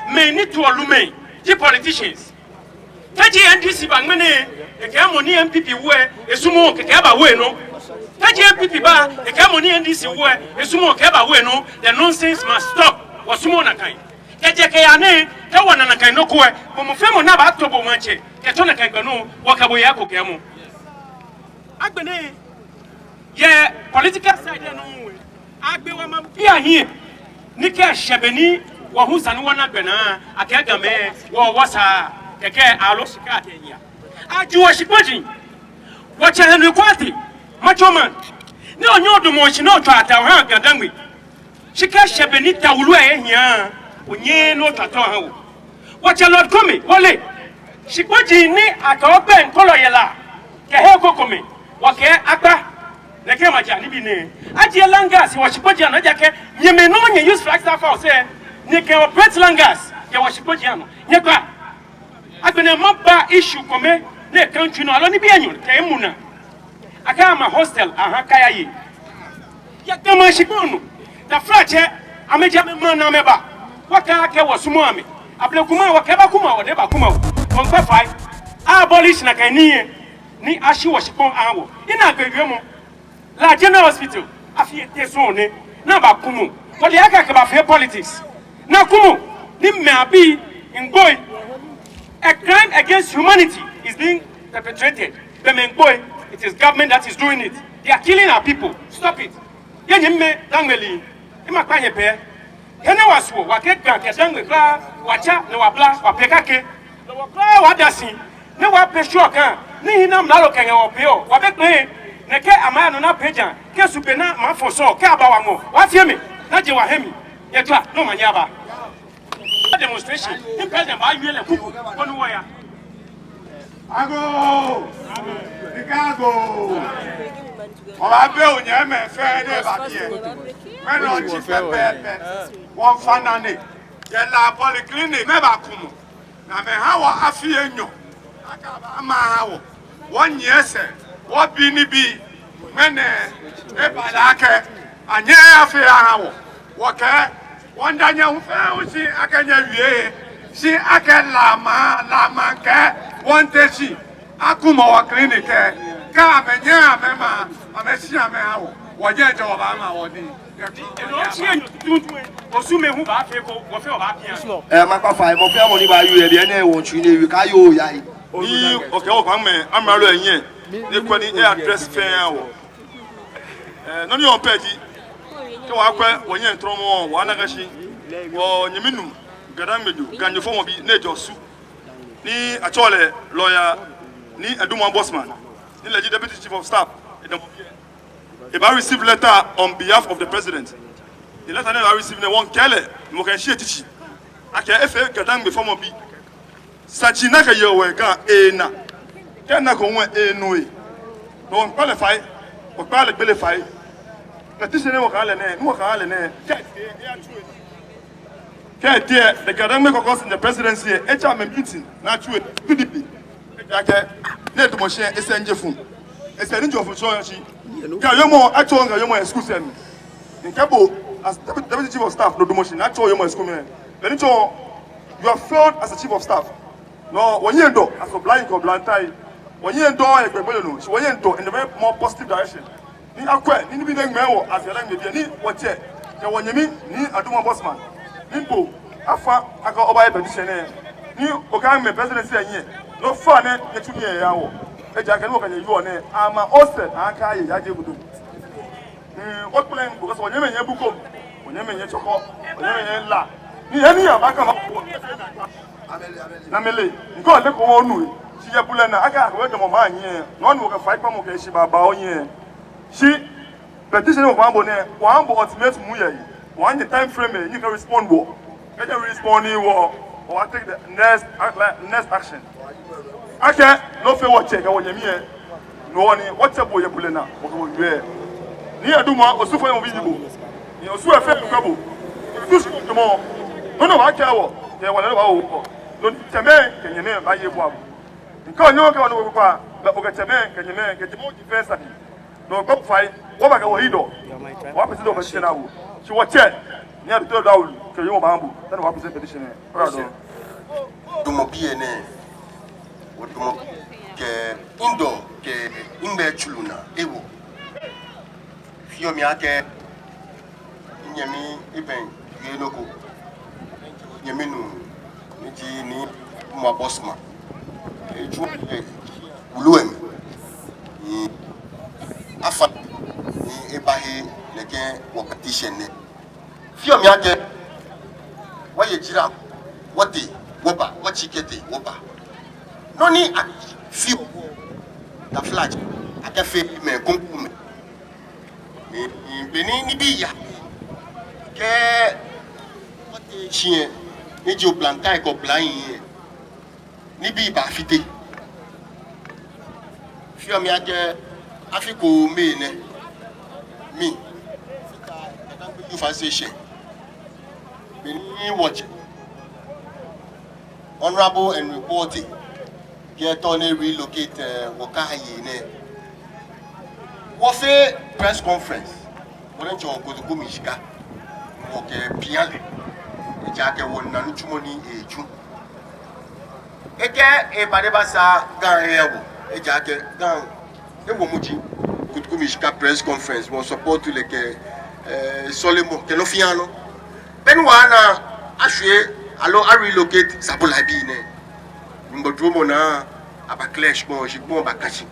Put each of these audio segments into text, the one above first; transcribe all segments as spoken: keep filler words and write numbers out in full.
Mɛi ni toɔ lumɛi ji politicians. Kɛji N D C ba ŋmɛnɛ, kɛkɛ mɔ ni N P P wo lɛ, esumɔɔ kɛkɛ aba wo enɔ. Kɛji N P P ba, kɛkɛ mɔ ni N D C wo lɛ, esumɔɔ kɛkɛ aba wo enɔ. The nonsense must stop. Wɔsumɔɔɔ nakai. Kɛjɛ kɛyaa nɛɛ, kɛ wɔna nakai nɔ ko lɛ, mɔ fɛɛ mɔ ni baato bo maŋtsɛ, kɛtɔ nakai gbɛ nɔ, wɔkɛ bo yɛ eko kɛɛmɔ. Agbɛnɛ, yɛ political side lɛ nɔŋŋ lɛ, agbe wɔmaŋbii ahiɛ, ni kɛ eshɛ be ni wɔ hu esa ni wɔna gbɛnaa, akɛ Gamɛi, wɔ, wɔsaa, kɛkɛ aloo shika akɛ nyia. Aji wɔ shikpɔji, wɔtsɛ Henry Quartey, Macho Man, ni onyɛ odamɔ shi ni otswa atɛ oha Ga-Dangme. Shi kɛ eshɛ be ni tawulu lɛ hiaa, onyɛɛɛ ni otswa tɛ oha wɔ. Wɔtsɛ Lord Kwame, wɔle. Shikpɔji ni akɛ ogbɛ ŋkɔlɔ yɛ La, kɛ he ko kome, wɔkɛ akpa. Nɛkɛ maja nibii nɛɛ. Ajie land gas wɔ shikpɔji anɔ, ejaakɛ nyɛmɛi nɔŋŋ nyɛ use Flagstaff House lɛ, nyɛkɛ operate land gas yɛ wɔ shikpɔji anɔ. Nyɛkpa. Agbɛnɛ maba issue kome ni country nɔ, aloo nibii enyɔ kɛ emu naa. Akɛ ama hostel aha kɛyaye. Yɛ Ga maŋ shikpɔŋ nɔ. Taflatsɛ, amɛjɛ amɛmaŋ ni amɛba. Wɔkɛɛ akɛ wɔsumɔɔɔ amɛ. Ablekuma, wɔkɛɛ bakumɔ wɔ, ni bakumɔ wɔ. Wɔŋkpa fai. Abolish nakai nii lɛ. Ni ashi wɔ shikpɔŋ aha wɔ. Ina gbɛ wiemɔ. La General Hospital, afii etɛ sɔŋŋ nɛ, ni abakumɔ. Wɔle akɛ akɛbafee politics. Ni akumɔ, ni mɛi abii miigboi. A crime against humanity is being perpetrated. Be mɛi miigboi, it is government that is doing it. They are killing our people. Stop it. Yɛ nyɛmimɛi Dangmeli, mimakpa nyɛ pɛ. He ni wɔsuɔ, wɔkɛ Ga kɛ Dangme kwraa, wɔtsa ni wɔbla, wɔpɛ kake. Ni wɔ kwraa wɔda shi, ni wɔpɛ shwɛ kan, ni hina mla lo kɛŋɛ wɔpɛ o, wɔbɛ kpee, nɛkɛ amaya nɔ na pɛ ja, kɛ su be ni mafo sɔ, kɛ aba wɔŋɔɔ, wɔfee mɛi, ni je wɔhe mli, nyɛtswa, ni omanye aba. Demonstration, ni president baawie lɛ kuku, koni wɔya. Agoo! Nika agoo! Wɔbaabɛ onyɛmimɛi fɛɛ ni eba biɛ. Mɛni otsi pɛpɛɛpɛ? Wɔmiifa nane. Yɛ La polyclinic, amɛbakumɔ. Ni amɛha wɔ afii enyɔ. Akɛ amɛha wɔ. Wɔnyiɛ sɛɛ, wɔbi nibii. Mɛni eba lɛ akɛ, anyɛɛɛ afee aha wɔ. Wɔkɛɛ, wɔmiida nyɛ hu fɛɛ hu shi akɛ nyɛwie, shi akɛ La maŋ, La maŋ kɛɛ, wɔmiitee shi, akumɔ wɔ clinic lɛ, kɛ amɛnyɛɛɛ amɛma, amɛshi amɛha wɔ, wɔjɛ jɛ wɔbaama wɔnii. Ɛɛ, makpa fai, mɔ fɛɛ mɔ ni baawie biɛ nɛɛ, wɔtsui nɛɛ wie, kaayoo yayi. Ni okɛ wɔ kpaŋmɛ, amralo lɛ nyiɛ, ni ekwɛ ni e-address fɛɛ aha wɔ. Ɛɛ, nɔ ni yɔɔ pɛ ji, kɛ wɔkwɛ wɔnyɛmi trɔmɔɔ, wɔna akɛ shi wɔnyɛmi nuu, Ga-Dangme Ga-Nyo fɔmɔbi, ni ejɛ Osu, ni atsɛɔ lɛ lawyer Nii Adumo Abɔsman, ni lɛ ji deputy chief of staff, edamɔ biɛ. Ebaa receive letter on behalf of the president. The letter ni ebaa receive nɛɛ, wɔmiikɛɛ lɛ, mɔ kɛ shi etsitsi. Akɛ efee Ga-Dangme fɔmɔbi. Saji ni akɛyeɔ wɔ Ga ena. Kɛ ena ko hu enu lɛ. No wɔmiikpa lɛ fai. Wɔkpa lɛ gbele fai. Petition ni wɔkɛha lɛ nɛɛ, ni wɔkɛha lɛ nɛɛ. Kɛ, kɛ etee, the Ga-Dangme caucus in the presidency lɛ, etsɛ amɛ meeting, ni atsu lɛ, P D P. Ejaakɛ, ni edamɔ shi lɛ, esɛɛ miije fũ. Esɛɛ ni jɔ fũ tsɔ yɔɔ shi. Kɛ yɔɔmɔ, atsɔɔ kɛ yɔɔmɔ yɛ school sɛɛ mli. Ni kɛ bo, as deputy, deputy chief of staff, no damɔ shi, ni atsɔɔ yɔɔmɔ yɛ school mli. Be ni tsɔɔ, you have failed as a chief of staff. No, wɔnyiɛ dɔ, as oblayoo kɛ oblayoo tai. Wɔnyiɛ dɔ yɛ gbɛgbɛ lɛ nɔ, shi wɔnyiɛ dɔ in a very more positive direction. Ni akwɛ, ni nibii nɛɛ ŋmɛɛ wɔ, as Ga-Dangme biɛ, ni wɔtsɛ, kɛ wɔnyɛmi, Nii Adumo Abɔsman. Ni bo, afa, akɛ obaye petition nɛɛ. Ni okɛ amɛ presidency lɛ nyiɛ. No faa nɛɛ, nyɛtsu nii lɛ yaha wɔ. Ejaakɛ ni wɔkɛ nyɛ yɔɔ nɛɛ, ama osɛɛ, akɛ aye, yaje gudu. Ni wɔkpɛlɛ, because wɔnyɛmimɛi nyɛ Bukom, wɔnyɛmimɛi nyɛ Chorkor, wɔnyɛmimɛi nyɛ La. Ni eni aba kama. Namɛi lɛ, ŋkɔ lɛ ko wɔnu. Shi yɛ bulɛ naa, akɛ akɛ wɔ damɔ maŋ nyiɛ. No ni wɔkɛ faikpamɔ kɛ shi baba wɔnyiɛ. Shi petition ni wɔkɛha bo nɛɛ, wɔha bo ultimatum yɛ. Wɔha nyɛ time frame, nyɛkɛ respond bo. Kɛ nyɛ respond wɔ, wɔbaa take the next, next action. Akɛ, no fɛɛ wɔtsɛ kɛ wɔnyɛmi lɛ. No hewɔ ni wɔtsɛ bo yɛ bulɛ naa, wɔkɛ bo wie. Nii Adumua, Osu fɛɛ yɛ obi yibo. Ni Osu efee nukɛ bo. Osu shi jumɔ. Nɔ ni wɔkɛɛ wɔ, kɛ wɔ lɛ wɔwo wɔ. Nɔ ni tsɛmɛi kɛ nyɛmɛi baaye bua bo. Nka onyɛ okɛ wɔ nɔ ko kpakpa, bɛ okɛ tsɛmɛi kɛ nyɛmɛi kɛ jumɔ ji fɛɛ sani. Nɔ kpakpa fai, wɔbakɛ wɔyi dɔ. Wɔbapɛsɛ dɔ bɛ shi na wo. Shi wɔtsɛ, Nii Adu Tɛtɛ Dawulu, kɛ yɔɔ baabu. Tani wɔbapɛsɛ petition nɛɛ. Ora dɔ. Dumɔ biɛ nɛɛ. Wɔdumɔ kɛ indɔ kɛ iŋmɛ tsulu naa ewo. Fioo mi akɛ nyɛmi ebɛŋ yɛ nɔ ko. Nyɛmi nuu ni ji Nii Adumua Bosman. Etsu wulu lɛ mli. Ni afa ni eba he nɛkɛ wɔ petition nɛɛ. Fioo mi akɛ wɔye jira, wɔtee wɔba, wɔtsi kɛtee wɔba. Nɔ ni afi taflatsɛ akɛfee mɛi krokomɛi. Ni, ni be ni nibii yaa kɛ wɔtee shi lɛ, ni ji oblankai kɛ oblahii lɛ, nibii baafite. Fioo mi akɛ afi kome nɛ, mi, Youth Association, be ni wɔtsɛ Honorable Henry Quartey kɛ tɔ ni relocate, eh, wɔkɛɛ yɛ nɛɛ. Wɔfee press conference. Wɔdiɛŋtsɛ Kotoku Mishika. Wɔkɛ pia lɛ. Ejaakɛ wɔna nitsumɔ ni etsu. Ekɛɛ eba ni ebasaa Ga eha wɔ. Ejaakɛ Ga ewo muji. Kotoku Mishika press conference. Wɔsupport lɛ kɛ, eh, sɔlemɔ kɛ nɔ fɛɛ nɔ. Be ni wɔna ashwie aloo arelocate Sabula bii nɛɛ. Nyɔŋmɔ duromɔ naa aba clear shikpɔŋ, shikpɔŋ baka shi.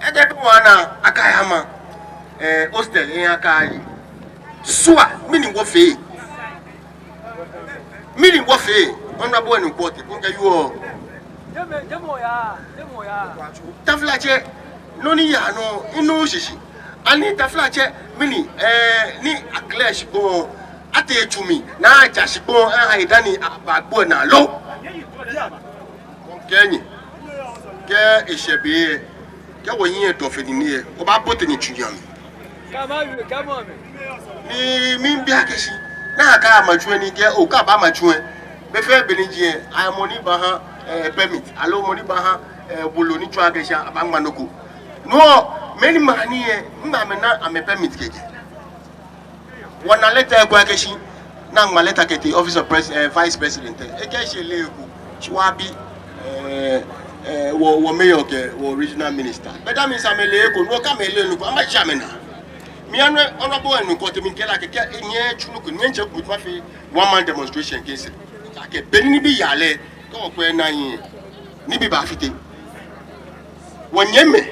Ekɛɛ be ni wɔna akaya ma, eh, hostel lɛ akaye. Sua, mɛni wɔfee? Mɛni wɔfee? Honorable Henry Quartey, koni okɛ yoo. Taflatsɛ, nɔ ni yaa nɔ, inu shishi. Ani taflatsɛ, mɛni, eh, ni a clear shikpɔŋ, atee tsu mli, ni aja shikpɔŋ, aha edani abagbo naa lo. Kɛ nyɛ, kɛ eshɛ be lɛ, kɛ wɔnyiɛ dɔ fe nii lɛ, wɔbaabote nyɛtsuiŋ amli. Ni mibi akɛ shi, nakai maŋtsɛ ni kɛ, okɛ baa maŋtsɛ. Be fɛɛ be ni ji lɛ, ayɛ mɔ ni baaha, eh, permit, aloo mɔ ni baaha, eh, bolo ni tsɔɔ akɛ shi abaaŋma nɔ ko. No, mɛi ni ma nii lɛ, ŋma amɛ naa amɛ permit kɛkɛ. Wɔna lɛta ko akɛ shi, ni aŋma lɛta kɛtee office of pres-, eh, vice president. Ekɛɛ shi eleee eko, shi wɔbi, eh, eh, wɔ, wɔ mayor kɛ wɔ regional minister. Bɛ that means amɛleee eko, no kɛ amɛleee nɔ ko, amɛtsi amɛ naa. Mi anu, honorable anu kɔ te mi kɛ lɛ akɛ, kɛ enyɛ tsu nɔ ko, nyɛ ntsɛ ko mafee one man demonstration kɛ sɛɛ. Akɛ be ni nibii yaa lɛ, kɛ wɔkwɛ naa lɛ, nibii baafite. Wɔnyɛmimɛi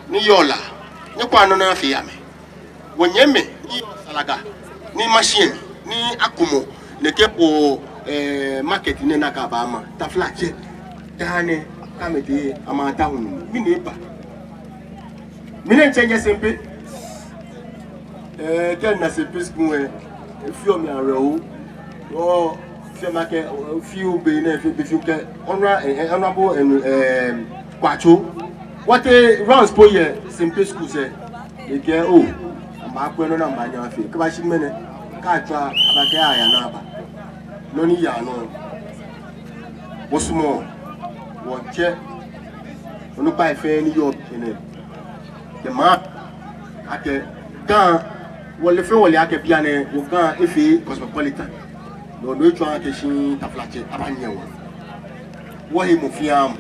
ni yɔɔ La, nyɛkwɛa nɔ ni afee amɛ. Wɔnyɛmimɛi ni yɔɔ Salaga, ni machine, ni akumɔ, nɛkɛ wɔ, eh, market nɛɛ nakai baama, taflatsɛ. Daa nɛɛ, kɛ amɛtee, amɛta hulu, mɛni eba. Mi nɛɛ mitsɛ nyɛ Sempe. Eh, kɛ mina Sempe school lɛ, efeɔ mi awerɛho. Ɔɔ, fee makɛɛ, eh, fioo be nɛɛ, fee be fioo kɛ, honor-, eh, eh, honorable, eh, eh, Kwatsɔ. Wɔtee rounds po yɛ Sempe school lɛ. Ekɛɛ oo, amɛbaakwɛ nɔ ni amɛbaanyɛ afee. Kɛbashi ŋmɛnɛ, kɛ atswa, abakɛɛ aya ni aba. Nɔ ni yaa nɔ. Wɔsumɔɔ, wɔtsɛ, onukpai fɛɛ ni yɔɔ biɛ nɛɛ. Kɛ maŋ, akɛ, Ga, wɔle fɛɛ wɔle akɛ bianɛ, wɔ Ga efee cosmopolitan. No, no etsɔɔ akɛ shi taflatsɛ, abaanyiɛ wɔ. Wɔhe mɔ fɛɛ mɔ,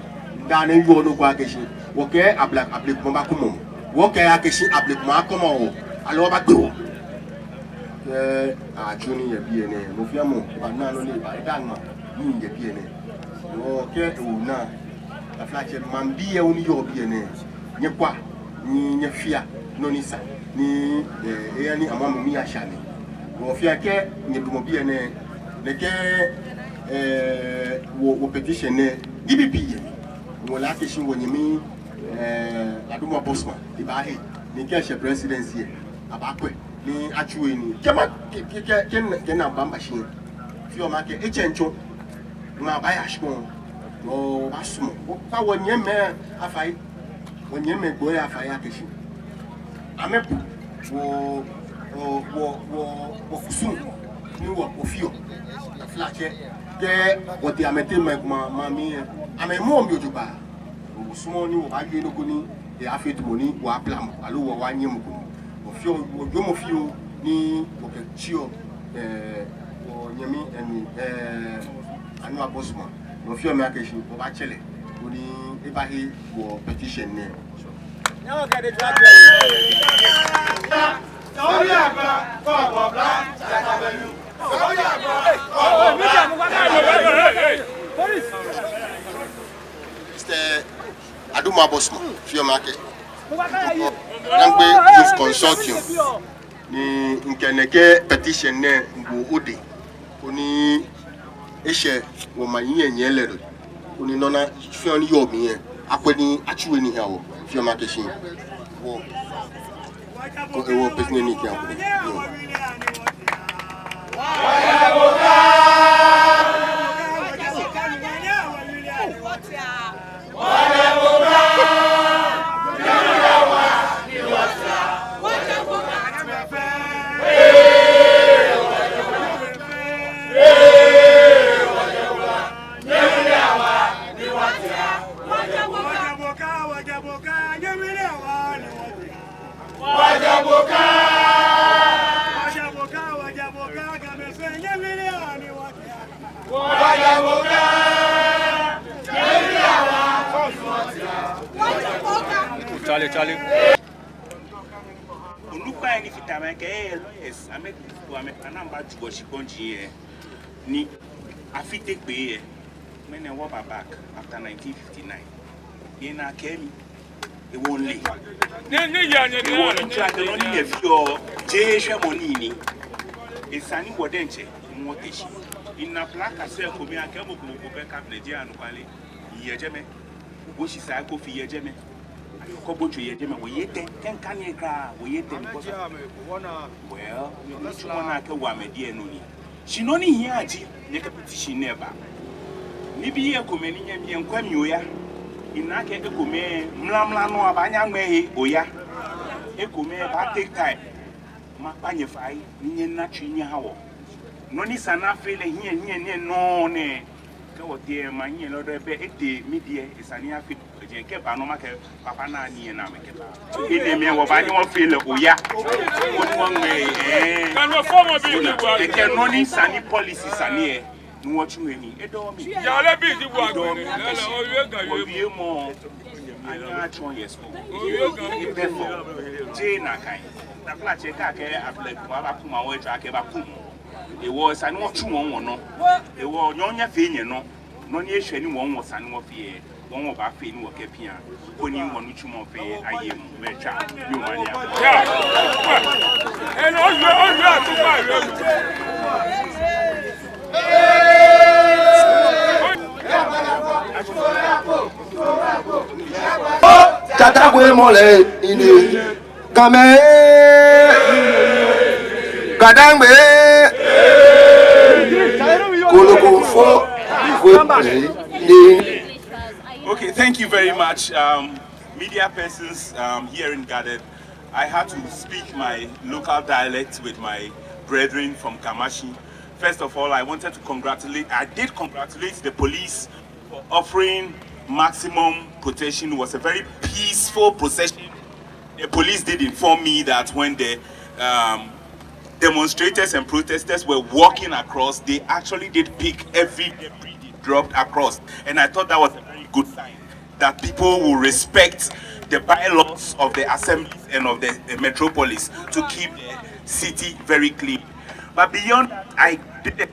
daa nɛɛ yɔɔ nɔ ko akɛ shi, wɔkɛ abla-, ablekumɔ baakumɔ. Wɔkɛɛ akɛ shi ablekumɔ akɔmɔ wɔ, aloo wɔbaagbe wɔ. Kɛ atsu nii yɛ biɛ nɛɛ, mɔ fɛɛ mɔ, baana nɔ ni eba, eda ŋma nii yɛ biɛ nɛɛ. Wɔkɛɛ ewo naa, taflatsɛ maŋbii lɛ ni yɔɔ biɛ nɛɛ, nyɛkwɛa, ni nyɛfea, nɔ ni sa, ni, eh, eya ni amamɔ mli yasha nɛɛ. Wɔfea kɛ nyɛdamɔ biɛ nɛɛ, nɛkɛ, eh, wɔ, wɔ petition nɛɛ, D P P yɛ mli. Wɔle akɛ shi wɔnyɛmi, eh, Adumua Bosman, ebaahe, ni kɛ eshɛ presidency lɛ, abaakwɛ, ni atsu he nii. Kɛ ma, kɛ, kɛ, kɛ, kɛ, kɛ naa bamba shi lɛ. Fioo makɛɛ, etsɛ ntsɔ. Ni abaaya shikpɔŋ. Wɔbaasumɔ. Wɔkpa wɔnyɛmimɛi afai. Wɔnyɛmimɛi gbɔi afai akɛ shi. Amɛbu. Wɔ, wɔ, wɔ, wɔ, wɔkusum ni wɔ, wɔfeɔ. Taflatsɛ, kɛ wɔtee amɛteŋ maŋ ko maŋ, maŋ mli lɛ, amɛmɔɔ mli jogbaŋŋ. Wɔsumɔɔɔ ni wɔbaawie nɔ ko ni, eh, afee tamɔ ni wɔbaaplɛ mɔ, aloo wɔ, wɔbaanyiɛ mɔ ko nɔ. Wɔfeɔ, wɔjɔɔmɔ fioo ni wɔkɛtsiɔ, eh, wɔnyɛmi, eh, Anu Abɔsuma. Wɔfeɔ mɛi akɛ shi, wɔbaatsɛ lɛ, koni ebahe wɔ petition nɛɛ. Mister Adu Mabɔsuma, feɔ mɛi akɛ Dangbe Youth Consortium, ni mikɛ nɛkɛ petition nɛɛ miiwo odɛŋ, koni eshɛ wɔmaŋ hiɛ nyɛ lɛ do. Koni nɔ ni afeɔ ni yɔɔ mli lɛ, akwɛ ni atsu he ni ahã wɔ. Feɔ mɛi akɛ shi. Wɔ. Ko ewɔ petition ni kɛ akwɛ. Yoo. Charlie, Charlie. Onukpai ni fata amɛkɛ, eh, lawyers, amɛ, amɛ, anamba jubɔ shikpɔŋ ji, eh, ni afite kpee, eh. Mɛni wɔ ba back after nineteen fifty-nine. Yɛ na kɛ mi. Ewɔ nle. Ewɔ ni tsɔɔ akɛ nɔ ni nyɛfeɔ, jeee shwɛmɔ nii ni. Esa ni wɔ diɛŋtsɛ, wɔte shi. Mina placard sɛɛ ko mli akɛ mɔ ko mɔ ko bɛ cabinet ji anɔkwale. Eyɛ jɛmɛ. Oboshi Saikɔ fi yɛ jɛmɛ. Ayɔkɔ Botso yɛ jɛmɛ. Wɔyɛ tɛŋŋ, kɛ nka ni ekra, wɔyɛ tɛŋŋ. Well, nitsumɔ ni akɛwo amɛ diɛŋtsɛ nɔ ni. Shi nɔ ni hiaa ji, nyɛkɛ petition nɛɛ ba. Nibii ekomɛi ni nyɛmiikwɛ mli oya. Mina akɛ ekomɛi mlamla nɔ abaanyɛ aŋmɛ he oya. Ekomɛi baa take time. Makpa nyɛ fai, ni nyɛna tsui nyɛha wɔ. Nɔ ni sa ni afee lɛ hiɛ, hiɛ, hiɛ nɔ nɛ. Kɛ wɔtee maŋ hiɛ lɛ dɔ bɛ etee mi diɛ, esa ni afee. Ejaakɛ ba nɔ makɛɛ papa naa ni ena amɛkɛba. Enɛɛmɛi wɔbaanyɛ wɔfee lɛ oya. Koni wɔŋmɛ, eh. Kɛkɛ nɔ ni sa ni policy sa ni ɛ. Ni wɔtsu he ni. Edɔ mi. Edɔ mi akɛ shi. Wɔwiemɔ. Anyɛ atsɔ yɛ sukuu. Ebɛ fɔ. Jeee nakai. Taflatsɛ kɛ akɛ ablɛ kuma bakumɔ wɔ etsɔɔ akɛ bakumɔ. Ewɔ esa ni wɔtsu wɔŋ wɔnɔ. Ewɔ nyɛ nyɛfee nyɛnɔ. Nɔ ni eshwɛ ni wɔŋ wɔ esa ni wɔfee. Wɔŋ wɔbaafee ni wɔkɛpia. Koni wɔnitsumɔ fɛɛ aye emuu mɛi tswa. Yoo mani a. Tsatsa Kwei mɔ lɛ ine. Gamɛi, Ga-Dangme, Koloku fo, fo, ni. Okay, thank you very much, um, media persons, um, here in gathered. I had to speak my local dialect with my brethren from Ga-Mashie. First of all, I wanted to congratulate, I did congratulate the police for offering maximum protection. It was a very peaceful procession. The police did inform me that when the, um, demonstrators and protesters were walking across, they actually did pick every debris they dropped across. And I thought that was a very good sign that people will respect the bylaws of the assemblies and of the, the metropolis to keep the city very clean. But beyond that, I did a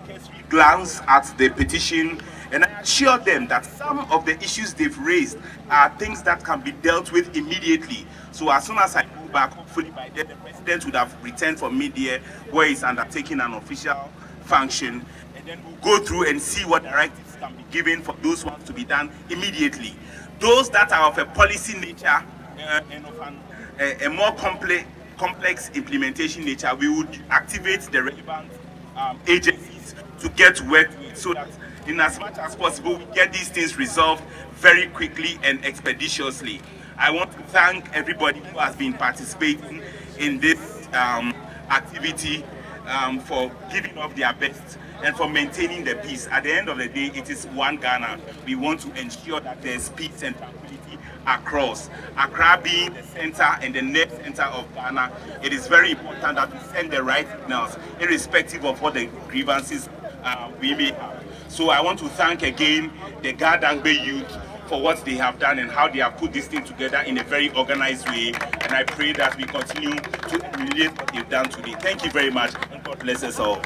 cursory glance at the petition, and I assured them that some of the issues they've raised are things that can be dealt with immediately. So as soon as I go back, hopefully by then the president would have returned from mid-year, where he's undertaking an official function, and then we'll go through and see what directives can be given for those ones to be done immediately. Those that are of a policy nature, uh, and of an, a, a more complex, complex implementation nature, we would activate the relevant, um, agencies to get to work with, so that in as much as possible, we get these things resolved very quickly and expeditiously. I want to thank everybody who has been participating in this um, activity um, for giving of their best and for maintaining the peace. At the end of the day, it is one Ghana. We want to ensure that there's peace and tranquility across. Accra being the center and the nerve center of Ghana, it is very important that we send the right signals, irrespective of what the grievances uh, we may have. So I want to thank again the Ga-Dangme youth for what they have done and how they have put this thing together in a very organized way. And I pray that we continue to emulate what they've done today. Thank you very much, and God bless us all.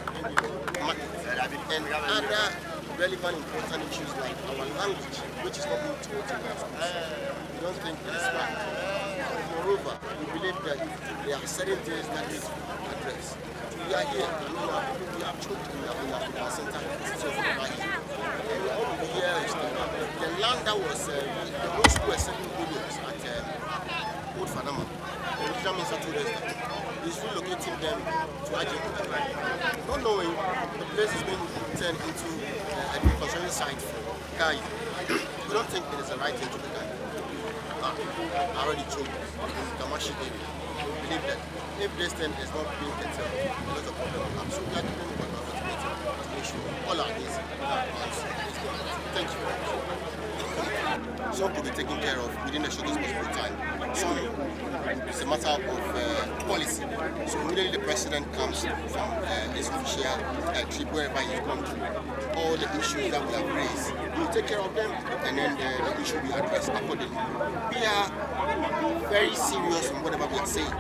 Other relevant important issues like our language, which is not being taught in our schools. We don't think it is right. Moreover, we believe that there are certain things that need to be addressed. We are here. We are, we are choked in our, in our, in our center. So we are here. And all we hear is that the land that was, uh, the old school was seven billions at uh, Old Fanama. The original minister told us that he's relocating them to Ajegunle. Not knowing the place is being turned into uh, a construction site for Kayi. We don't think it is the right thing to be done. Uh, I already told you, in Kamashi area, we believe that if this thing is not being curtailed, a lot of problems will come. So we are giving what we are to make sure all our needs are answered. Thank you very much. Some could be taken care of within the shortest possible time. Some, it's a matter of uh, policy. So immediately the president comes from uh, his official uh, trip, wherever he's gone to, all the issues that we have raised, we take care of them, and then the, the issue will be addressed accordingly. We are very serious in whatever we are saying.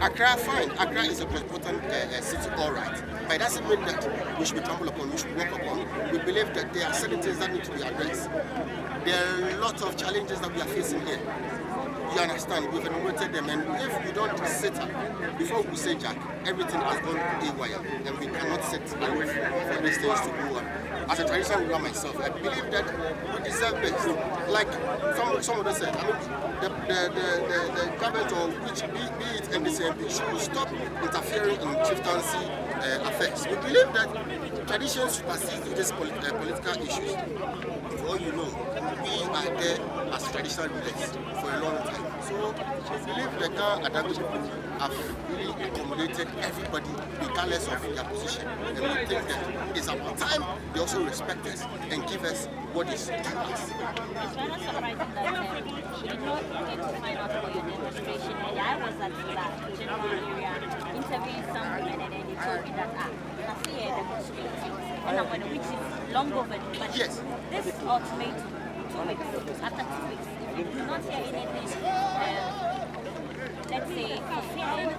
Accra, fine. Accra is a cosmopolitan uh, uh, city, all right. But it doesn't mean that we should be trampled upon, we should walk upon. We believe that there are certain things that need to be addressed. There are a lot of challenges that we are facing here. You understand? We've enumerated them, and if we don't sit up before we say Jack, everything has gone haywire, and we cannot sit aloof for these things to go on. As a traditional ruler myself, I believe that we deserve best. Like some, some of them said, I mean, the, the, the, the, the government or which be, be it N D C M P should stop interfering in chieftaincy uh, affairs. We believe that tradition supersedes these polit- uh, political issues. For all you know, we are there as traditional rulers for a long time. So we believe the Ga-Dangme people have really accommodated everybody regardless of their position. And we think that it's about time they also respect us and give us what is due us. It's rather surprising that uh, you did not get to find out about your demonstration earlier. I was at the general area interviewing some women, and then they told me that ah, I see a demonstration, and I'm going to, which is long overdue. But yes, this ultimatum, two weeks, after two weeks, if you do not hear anything, uh, let's say, fulfilling,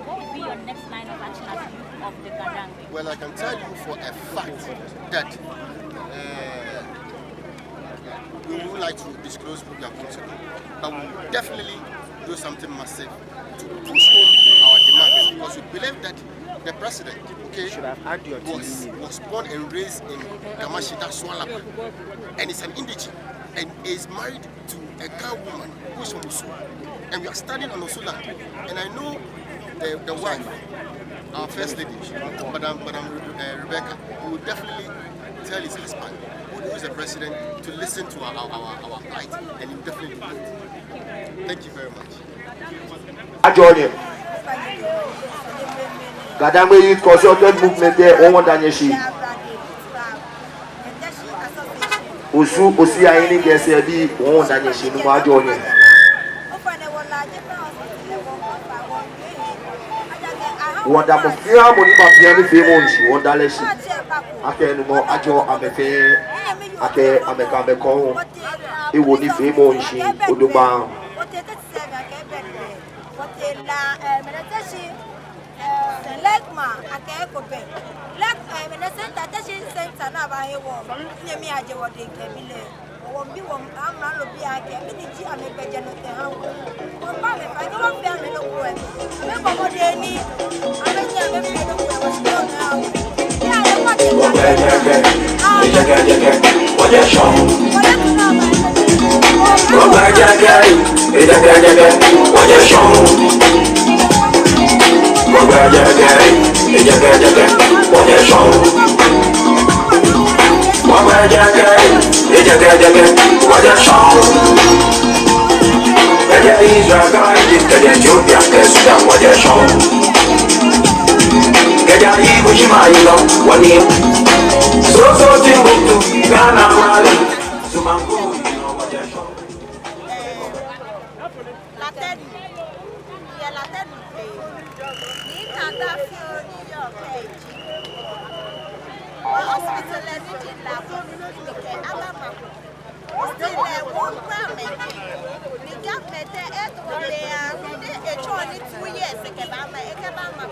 what would be your next line of action as youth of the Ga-Dangme? Well, I can tell you for a fact that uh, we would like to disclose what we are going to do, but we will definitely do something massive to push home our demands because we believe that the president, okay, should have had your was, was born and raised in Kamashi, that's Osu Alaba, and he's an indigene and is married to a Ga woman who is from Osu, and we are standing on Osu land. And I know the, the wife, our first lady, Madam, Madam Re- uh, Rebecca, will definitely tell his husband, who is the president, to listen to our, our, our, our plight, and he will definitely do it. Thank you very much. Ajɔɔ nyɛ. Ga-Dangme Youth Consultative Movement lɛ, wɔmiida nyɛ shi. Osu, Osu Ayi ni kɛ sɛɛ bii, wɔmiida nyɛ shi, Nuŋtsɔ ajɔɔ nyɛ. Wɔmiida mɔ fɛɛ mɔ ni ba biɛ ni fee mɔ nshi, wɔmiida lɛ shi. Akɛ Nuŋtsɔ ajɔɔ amɛ fɛɛ, akɛ amɛkɛ amɛkɔŋ. Ewo nifeemɔ nshi, odogba. Wɔtee la, eh, mɛnɛ tɛ shi, eh, Lekma, akɛ eko bɛ. Lek, eh, mɛnɛ center, tɛ shi center ni abaahe wɔ. Nyɛmi ajɛ wɔdɛŋ kɛ bi lɛ. Wɔmiibi wɔ amralo bii akɛ, mɛni ji amɛgbɛjianɔtoo ha wɔ. Wɔmiiba amɛ fai, kɛ wɔfee amɛ nɔ ko ɛ. Amɛbɔ mɔdɛŋ ni amɛnyɛ amɛfee nɔ ko ɛ, wɔshi nɔ ha wɔ. Ni amɛkɔ tɛ. Kɛji Bushman yi lɔ, wɔnii. So, so, Timbuktu, Ghana, Mali. Sumanku, Latɛnu, yɛ Latɛnu be. Ni kanda fioo ni yɔɔ kɛji. Wɔ hospital lɛ ni ji la ko ni kɛ aba ma ko. Still, eh, wɔkura amɛ. Ni government lɛ eto be ya, ni etsɔ ni two years kɛba ma, ekɛba ma.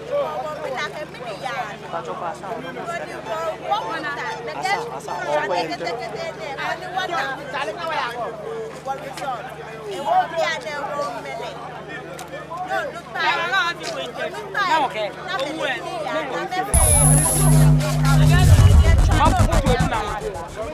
Wɔ, wɔ, mi la kɛ mi ni ya. Wɔ ni wɔ, wɔ, wɔ ta, nɛkɛ, nɛkɛ, nɛkɛ, nɛkɛ, nɛkɛ, wɔ ni wɔ ta. Wɔ result. Ewo bia nɛɛ wɔ mɛlɛ. No, no, pa. No, pa. Na mɛlɛ ni ya, na mɛlɛ.